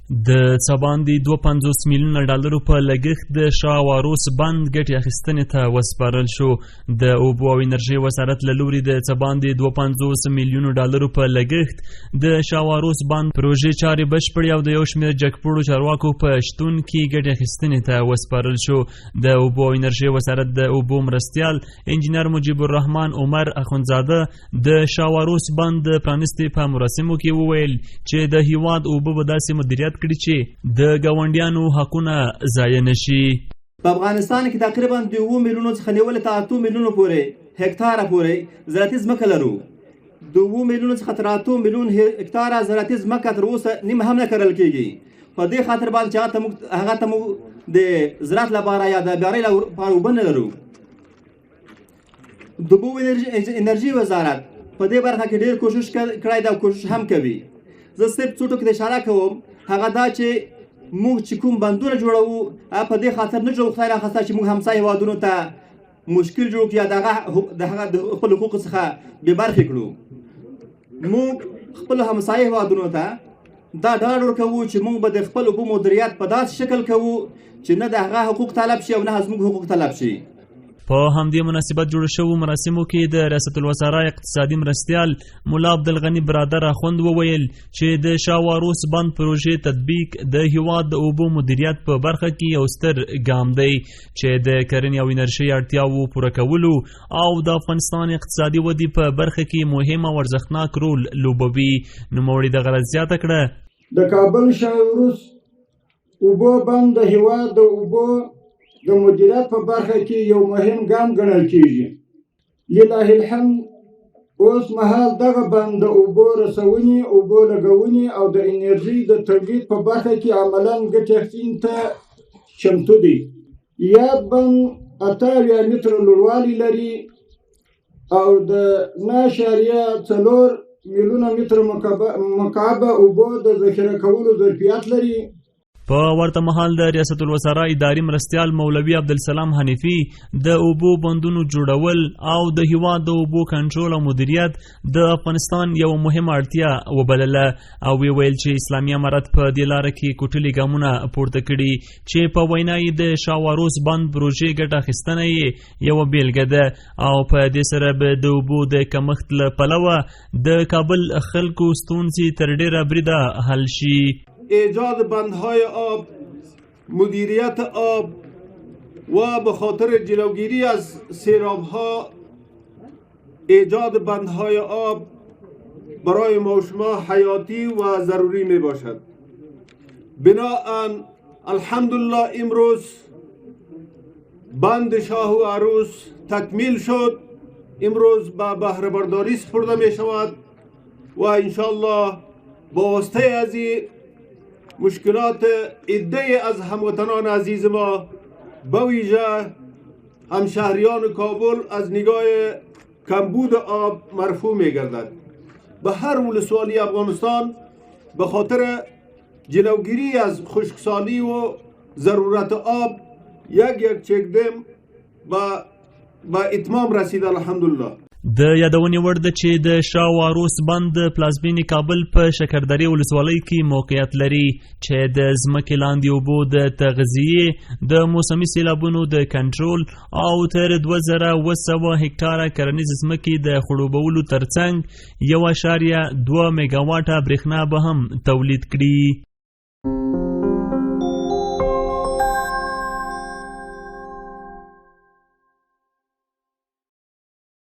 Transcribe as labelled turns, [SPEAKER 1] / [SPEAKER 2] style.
[SPEAKER 1] د څه باندې 52 میلیونه ډالرو په لګښت د شاه واروس بند ګټې اخیستنې ته وسپارل شو. د اوبو او انرژۍ وزارت له لوري د څه باندې 52 میلیونو ډالرو په لګښت د شاه واروس بند پروژې چارې بشپړې او د یو شمېر جګپوړو چارواکو په شتون کې ګټې اخیستنې ته وسپارل شو. د اوبو او انرژۍ وزارت د اوبو مرستیال انجینر مجیب الرحمن عمر اخندزاده د شاواروس بند د پرانیستې په مراسمو کې وویل چې د هیواد اوبه به داسې مدیریت کړي چې د ګاونډیانو حقونه ضایع نه شي.
[SPEAKER 2] په افغانستان کې تقریبا د 7 میلیونو څخه نیولې تر 8 میلیونو پورې هکتاره پورې زراعتي ځمکه لرو. د 7 میلیونو څخه تر 8 میلیون هکتاره زراعتي ځمکه تر اوسه نیم هم نه کرل کیږي. په دې خاطر باندې چې هغه ته موږ د زراعت لپاره یا د بیارۍ لپاره اوبه نه لرو. د اوبو انرژي وزارت په دې برخه کې ډېر کوشش کړی دی او کوشش هم کوي. زه صرف څو ټکو ته اشاره کوم، هغه دا چې موږ چې کوم بندونه جوړوو هغه په دې خاطر نه جوړوو خدای ناخواسته چې موږ همسایه هېوادونو ته مشکل جوړ کړو یا د هغه د خپل حقوقو څخه بې برخې کړو. موږ خپلو همسایه هېوادونو ته دا ډاډ ورکوو چې موږ به د خپل اوبو مدیریت په داسې شکل کوو چې نه د هغه حقوق طلب شي او نه زموږ حقوق طلب شي.
[SPEAKER 1] په همدې مناسبت جوړو شوو مراسمو کې د ریاست الوزرا اقتصادي مرستیال ملا عبدالغني برادر اخوند وویل چې د شاواروس بند پروژې تطبیق د هیواد د اوبو مدیریت په برخه کې یو ستر ګام دی چې د کرنې او انرژۍ اړتیاوو پوره کولو او د افغانستان اقتصادي ودې په برخه کې مهم او ارزښتناک رول لوبوي. نوموړي دغه راز زیاته کړه،
[SPEAKER 3] د کابل شاوروس اوبو بند د هیواد د اوبو د مدیریت په برخه کې یو مهم ګام ګڼل کیږي. لله الحمد اوس مهال دغه بند د اوبو رسونې، اوبو لګونې او د انرژۍ د تولید په برخه کې عملاً ګټې اخیستنې ته چمتو دی. یاد بند 78 متره لوړوالی لري او د 9.4 میلیونه متر مکعب اوبو د ذخیره کولو ظرفیت لري.
[SPEAKER 1] په ورته مهال د ریاست الوزرا اداري مرستیال مولوي عبدالسلام حنیفي د اوبو بندونو جوړول او د هیواد د اوبو کنټرول او مدیریت د افغانستان یو مهمه اړتیا وبلله او ویې ویل چې اسلامي امارت په دې لاره کې کوټلي ګامونه پورته کړي چې په وینا یې د شاواروس بند پروژې ګټه اخیستنه یې یوه بېلګه ده او په دې سره به د اوبو د کمښت له پلوه د کابل خلکو ستونزې تر ډېره بریده حل شي.
[SPEAKER 4] ایجاد بندهای آب، مدیریت آب و به خاطر جلوگیری از سیرابها ایجاد بندهای آب برای ما شما حیاتی و ضروری می باشد. بناءً الحمدلله امروز بند شاه و عروس تکمیل شد، امروز به بهره برداری سپرده می شود و انشاءالله با واسطه از مشکلات عده از هموطنان عزیز ما به ویژه همشهریان کابل از نگاه کمبود آب مرفوع می گردد. به هر ولسوالی افغانستان به خاطر جلوگیری از خشکسالی و ضرورت آب یک یک چکدم به اتمام رسید الحمدلله.
[SPEAKER 1] د یادونې وړ ده چې د شاه واروس بند د پلازمینې کابل په شکردرې ولسوالۍ کې موقعیت لري چې د ځمکې لاندې اوبو د تغذیې، د موسمي سیلابونو د کنټرول او تر 2700 هکټاره کرنیزې ځمکې د خړوبولو ترڅنګ 1.2 میګاواټه برېښنا به هم تولید کړي.